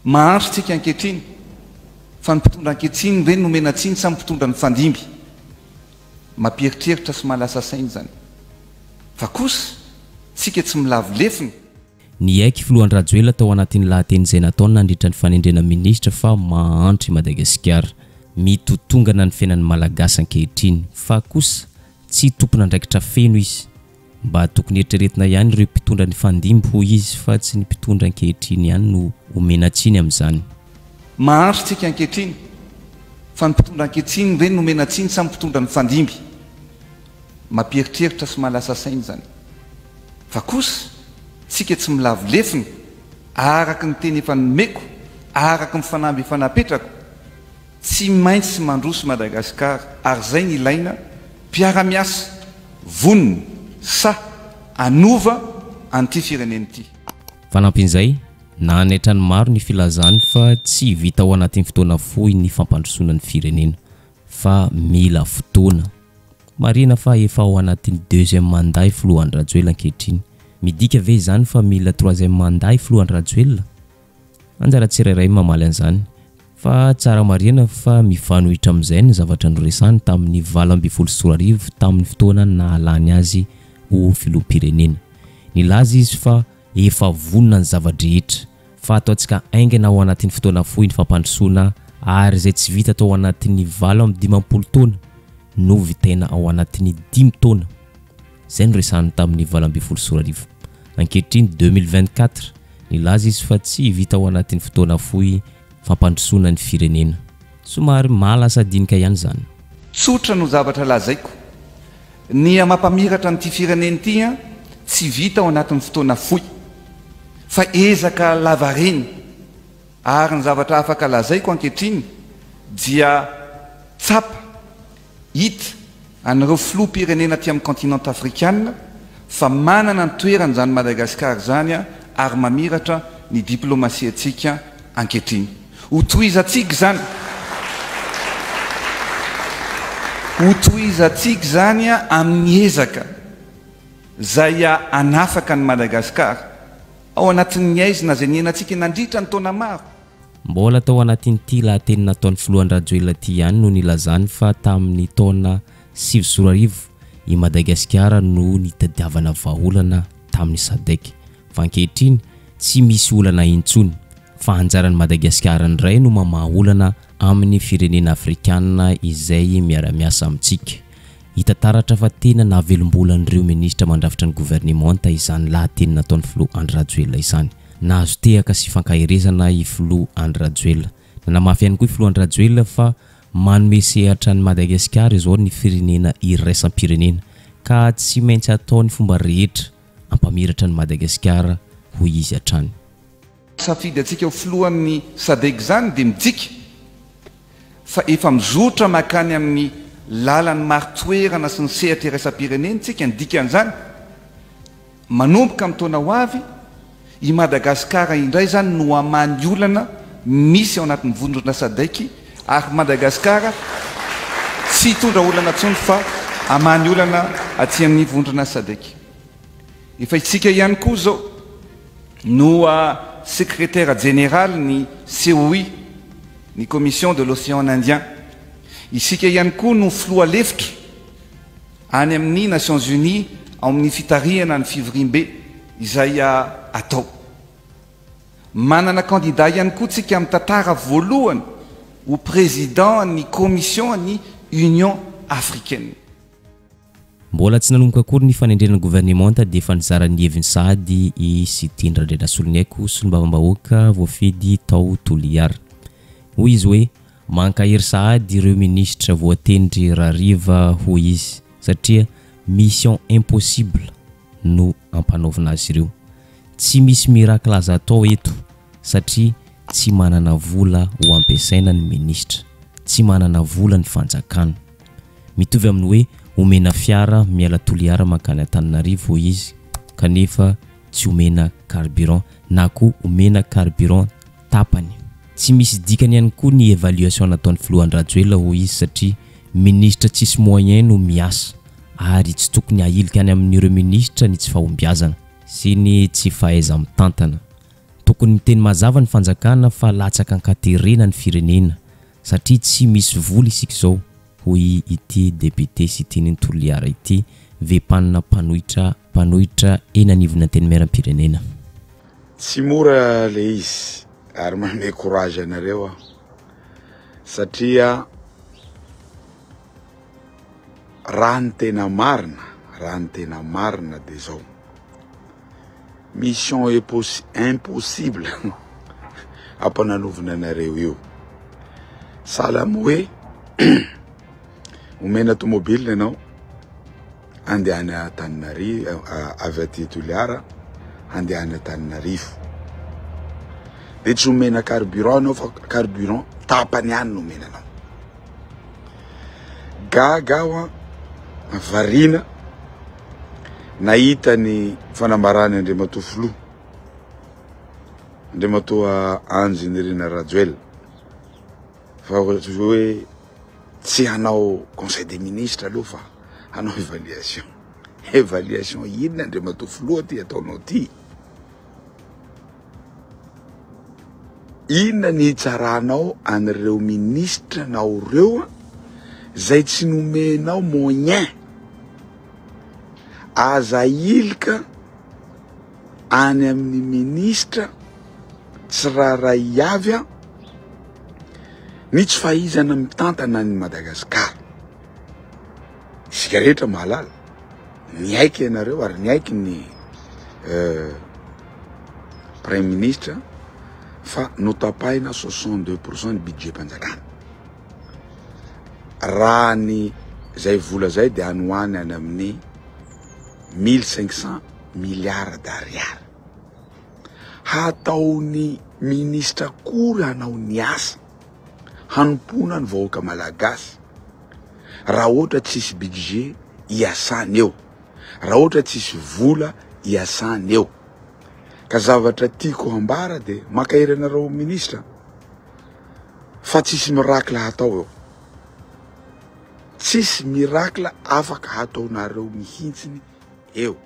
Mahantra isika ankehitriny, fa ny mpitondra ankehitriny ve no omena tsiny sa ny mpitondra nifandimby? Mampieritreritra sy mahalasa saina izany. Fa kosa, tsika tsy milavo lefona. Niaiky Filoha Andry Rajoelina tao anatin'ny lahateny izay nataony nandritra ny fanendrena minisitra fa mahantra i Madagasikara. Mitotongana ny fiainan'ny Malagasy ankehitriny fa kosa tsy tompon'andraikitra feno izy. Mba tokony eritreretina ihany ireo mpitondra nifandimby hoy izy fa tsy ny mpitondra ankehitriny ihany no omena tsiny amin'izany. Mahantra isika ankehitriny fa ny mpitondra ankehitriny ve no omena tsiny sa ny mpitondra nifandimby? Mampieritreritra sy mahalasa saina izany. Fa kosa tsika tsy milavo lefona araka ny teny efa nomeko, araka ny fanamby efa napetrako. Tsy maintsy mandroso Madagascar ary zay ny ilaina, mpiara-miasa, vonona, sahy hanova an'ity firenena ity. Fanampin'izay, nanaitra ny maro ny filazany fa tsy vita ao anatin'ny fotoana fohy ny fampandrosoana ny firenena fa mila fotoana. Marihina fa efa ao anatin'ny deuxième mandat i Filoha Andry Rajoelina ankehitriny. Midika ve izany fa mila troisième mandat i Filoha Andry Rajoelina? Anjara tsirairay ny mamaly an'izany. Fa tsara marihana fa mifanohitra amin'izay ny zavatra noresahiny tamin'ny 2018 tamin'ny fotoana nahalany azy ho filoham-pirenena. Nilaza izy fa efa vonona ny zava-drehetra, fa ataontsika haingana ao anatin'ny fotoana fohy ny fampandrosoana ary izay tsy vita tao anatin'ny 58 taona no vitaina ao anatin'ny dimy taona. Izay no resahiny tamin'ny 2018. Ankehitriny 2024, nilaza izy fa tsy vita ao anatin'ny fotoana fohy fampandrosoana ny firenena. Somary mahalasa dinika ihany izany. Tsotra no zavatra lazaiko. Ny mampamiratra an'ity firenena ity tsy vita ao anatin'ny fotoana fohy fa ezaka lavareny ary ny zavatra afaka lazaiko ankehitriny dia tsapa Hita an'ireo filoham-pirenena aty amin'ny continent afrikana fa manana ny toerany izany Madagascar izany ary mamiratra ny diplomasiantsika ankehitriny. Ho tohizantsika izany. Ho tohizantsika izany amin'ny ezaka izay hanafaka an'i Madagascar ao anatin'ny haizina izay niainantsika nandritra ny taona maro. Mbola tao anatin'ity lahateny nataon'ny filoha Andry Rajoelina ity ihany no nilazany fa tamin'ny taona 2009 i Madagasikara no nitadiavana vahaolana tamin'ny Sadec fa ankehitriny tsy misy olana intsony fa anjaran'i Madagasikara indray no mamaha olana amin'ny firenena afrikanina izay miara-miasa amintsika. Hita taratra fa tena nahavelom-bola an'ireo minisitra mandrafitra ny governemanta izany lahateny nataon'ny filoha Andry Rajoelina izany. Nahazo tehaka sy fankaherezana i filoha Andry Rajoelina. Nanamafy ihany koa i filoha Andry Rajoelina fa manome sehatra an'i Madagasikara izao ny firenena iraisam-pirenena ka tsy maintsy atao ny fomba rehetra hampamiratra an'i Madagasikara, hoy izy hatrany. Safidy antsika ho filohan'ny Sadec izany dia midika fa efa mizotra mankany amin'ny lalan'ny mari-toerana sy ny sehatra iraisam-pirenena isika, ny dikan'izany manomboka amin'ny taona ho avy, i Madagasikara indray izany no hamaha ny olana misy ao anatin'ny vondrona Sadec ary Madagasikara tsy hitondra olana intsony fa hamaha ny olana aty amin'ny vondrona Sadec. Efa isika ihany koa izao no sekretera jeneraly ny COI, ny Commission de l'Océan Indien. Isika ihany koa no filoha lefitra any amin'ny Nations Unies ao amin'ny fitarihana ny fivoriambe izay atao. Manana kandida ihany koa tsika amin'ny tantara voalohany ho président ny Commission ny Union Africaine. Mbola tsy nanomboka akory ny fanendrena ny governemanta dia efa nizara ny heviny sahady i Siteny Randrianasoloniaiko, solombavambahoaka voafidy tao Toliara. Hoy izy hoe, Mankahery sahady ireo minisitra voatendry Rariva hoy izy satria mission impossible no ampanaovina azy ireo. Tsy misy miracle aza atao eto satria tsy manana vola ho ampiasaina ny minisitra, tsy manana vola ny fanjakana. Mitovy amin'ny hoe omena fiara miala Toliara mankany Antananarivo hoy izy kanefa tsy omena carburant na koa omena carburant tapany. Tsy misy dikany ihany koa ny évaluation nataon'ny filoha Andry Rajoelina hoy izy satria minisitra tsisy moyen no miasa ary tsy tokony ahilika any amin'ireo minisitra ny tsy fahombiazana sy ny tsy fahaiza-mitantana. Tokony miteny mazava ny fanjakana fa latsaka ankaterena ny firenena satria tsy misy vola isika izao, hoy ity depiote Siteny Toliara ity, VPAN mpanohitra mpanohitra eny anivon'ny Antenimierampirenena. Tsy mora le izy ary manome courage anareo aho satria raha ny tena marina, raha ny tena marina de zao, mission impossible ampananovina anareo io, sahala amin'ny hoe omena tomobile ianao handeha any Antananarivo, avy aty Toliara handeha any Antananarivo, de tsy omena carburant ianao fa carburant tapany ihany no omena anao. Gaga aho an, variana nahita ny fanambaran'i Andriamatoa Filoha, Andriamatoa Andry Nirina Rajoelina fa hoe tsy hanao conseil des ministres aloha fa hanao évaluation. Évaluation inona Andriamatoa Filoha ty ataonao ty? Inona ny hitsaranao an'ireo ministre nao ireo zay tsy nomenao moyen? Aza ahilika any amin'ny ministre tsirairay avy ny tsy fahaizana mitantana an'i Madagasikara. Isika rehetra mahalala. Niaiky ianareo ary niaiky ny Praiminisitra fa notapahina 62 pourcent ny budget-mpanjakana. Raha ny zay vola zay dia any ho any any amin'ny 1500 milliards d'ariary. Hataon'ny minisitra akory hanao ny asa hanompoana ny vahoaka malagasy raha ohatra tsisy budget iasany eo, raha ohatra tsisy vola iasany eo. Ka zavatra tiako hambara de mankahery anareo ministra fa tsisy miracle hatao eo, tsisy miracle afaka hataonareo mihintsiny eo.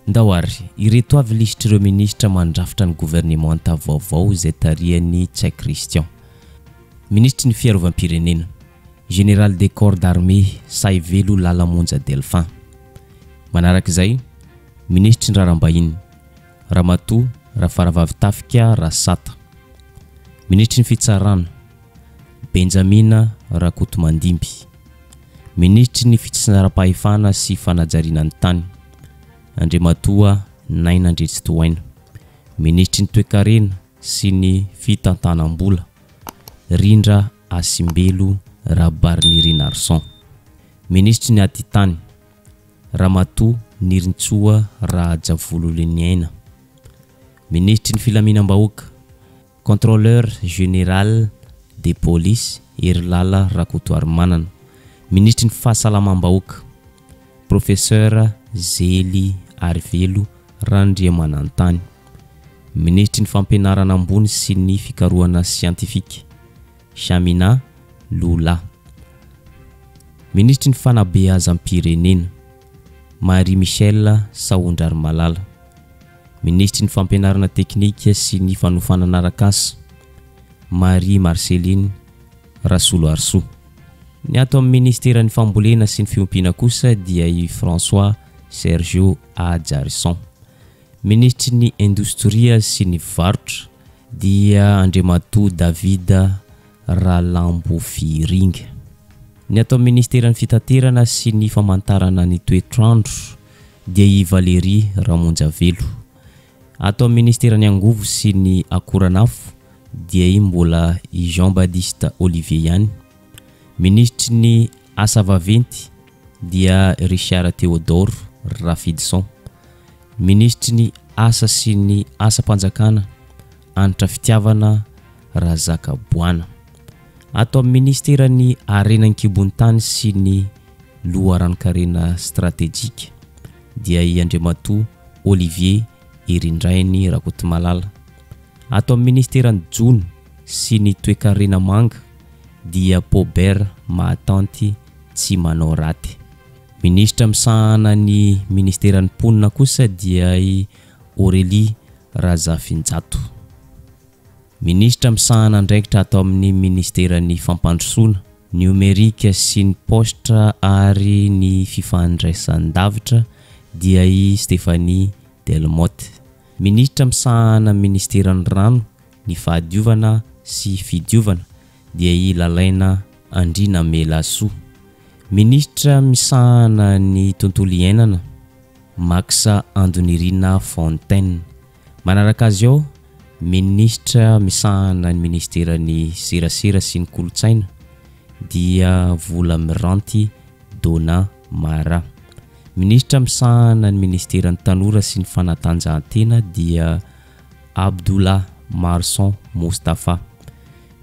Ndao ary, ireto avy lisitr'ireo minisitra mandrafitra ny governemanta vaovao izay tarihan'i Ntsay Christian. Minisitry ny Fiarovam-pirenena, Général des corps d'armée Sahivelo Lala Monja Delphin. Manaraka izay, Minisitry ny Raharaham-bahiny, Ramatoa Rafaravavitafika Rasata. Minisitry ny Fitsarana, Benjamina Rakotomandimby. Minisitry ny Fitsinjaram-pahefana sy Fanajariana ny tany, Andriamatoa Naina Andriantsitohaina. Minisitry ny Toekarena sy ny Fitantanam-bola, Rindra Hasimbelo Rabarinirinarison. Minisitry ny Atitany, Ramatoa Nirintsoa Rahajavololoniaina. Minisitry ny Filaminam-bahoaka, Contrôleur Général de Police, Herilala Rakotoarimanana, Minisitry ny Fahasalamam-bahoaka, Professeur Zely Arivelo Randriamanantany, Minisitry ny Fampianarana ambony sy ny fikarohana siantifika, Shamina Lola, Minisitry ny Fanabeazam-pirenena, Marie Michelle Sahondrarimalala. Minisitry ny Fampianarana teknika sy ny fanofanana arak'asa, Marie Marcelline Rasoloarisoa. Ny ato amin'ny ministeran'ny Fambolena sy ny Fiompiana kosa dia i François Sergio Hajarison. Minisitry ny Indostria sy ny Varotra dia Andriamatoa David Ralambofiringa. Ny ato amin'ny ministeran'ny Fitaterana sy ny Famantarana ny Toetr'andro dia i Valérie Ramonjavelo. Ato amin'ny ministeran'ny Angovo sy ny Akoranafo dia i mbola i Jean Baptiste Olivier ihany. Minisitry ny Asa vaventy dia Richard Théodore Rafidison. Minisitry ny Asa sy ny Asam-panjakana Hanitra Fitiavana Razakaboana. Ato amin'ny minisiteran'ny Harena an-kibon'ny tany sy ny loharanon-karena stratejika dia i Andriamatoa Olivier Herindrainy Rakotomalala. Ato amin'ny minisiteran'ny Jono sy ny toekarena manga dia Paubert Mahatanty Tsimanaoraty. Minisitra misahana ny minisiteran'ny mponina kosa dia i Aurélie. Razafinjato. Minisitra misahana andraikitra ato amin'ny Ministeran'ny Fampandrosoana niomerika sy ny paositra ary ny fifandraisan-davitra dia i Stéphanie Delmotte. Minisitra misahana Ministeran'ny Rano, ny Fahadiovana sy Fidiovana dia i Lalaina Andrianamelasoa. Minisitra misahana ny Tontolo iainana, Max Andonirina Fontaine. Manaraka azy ao, Minisitra misahana ny Ministeran'ny Serasera sy ny Kolontsaina dia Volamiranty Donna Mara. Minisitra misahana ny Ministeran'ny Tanora sy ny Fanatanjahantena dia Abdullah Marson Moustapha.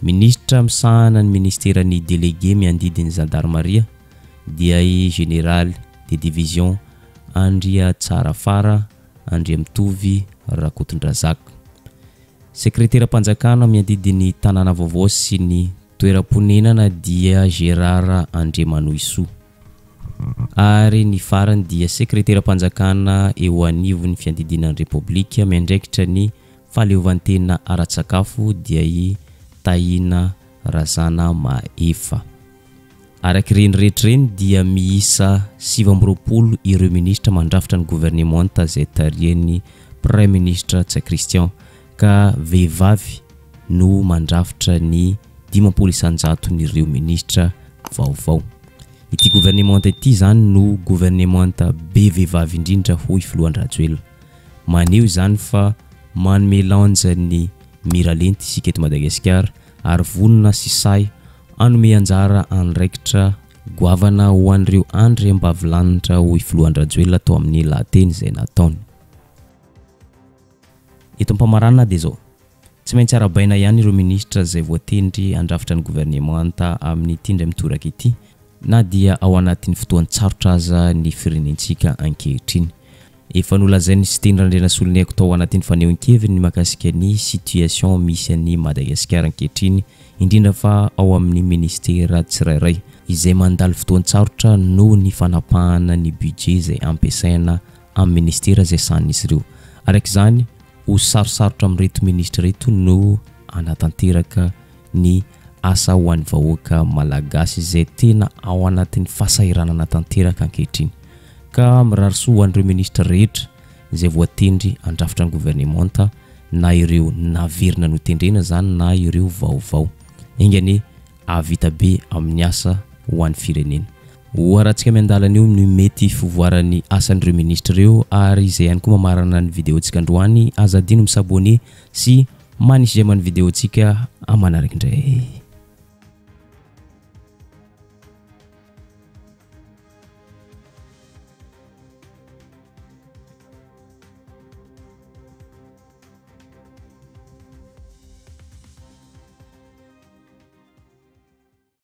Minisitra misahana ny Ministeran'ny Delege miandidy ny Zandarimaria dia i Jeneraly de Division Andriatsarafara Andriamitovy Rakotondrazaka. Sekreteram-panjakana miadidy ny tanàna vaovao sy ny toeram-ponenana dia Gérard Andriamanohisoa. Ary ny farany dia sekreteram-panjakana eo anivon'ny fiadidiana ny Repoblika miandraikitra ny fahaleovantena ara-tsakafo dia i Tahina Razanamahefa. Araka ireny rehetra ireny dia miisa 29 ireo minisitra mandrafitra ny governemanta izay tarihan'ny Praiminisitra Ntsay Christian ka vehivavy no mandrafitra ny 50 isan-jaton'ireo minisitra vaovao. Ity governemanta ity izany no governemanta be vehivavy indrindra hoy Filoha Andry Rajoelina. Maneho izany fa manome lanja ny miralenta isika eto Madagasikara ary vonona sy sahy hanome anjara andraikitra goavana ho an'ireo andriambavilanitra hoy Filoha Andry Rajoelina tao amin'ny lahateny izay nataony. Eto am-pamaranana dia izao, tsy maintsy arahabaina ihany ireo minisitra izay voatendry handrafitra ny governemanta amin'ity indray mitoraka ity na dia ao anatin'ny fotoan-tsarotra aza ny firenentsika ankehitriny. Efa nolazain'i Siteny Randrianasoloniaiko tao anatin'ny fanehoan-keviny ny mahakasika ny situation misy an'i Madagasikara ankehitriny, indrindra fa ao amin'ny ministera tsirairay, izay mandalo fotoan-tsarotra noho ny fanapahana ny budget izay ampiasaina amin'ny ministera izay sahanin'izy ireo. Araka izany, ho sarosarotra amin'ireto minisitra ireto no hanatanteraka ny asa ho an'ny vahoaka malagasy izay tena ao anatin'ny fahasahiranana tanteraka ankehitriny. Ka mirary soa ho an'ireo minisitra rehetra izay voatendry handrafitra ny governemanta na ireo naverina notendrena izany na ireo vaovao. Enga anie hahavita be amin'ny asa ho an'ny firenena. Ho arahantsika miandalana eo ny mety fivoaran'ny asan'ireo minisitra ireo ary izay ihany koa mamarana ny video-ntsika androany. Aza adino mi-s'abonner sy manisy j'aime ny video-ntsika amanaraka indray.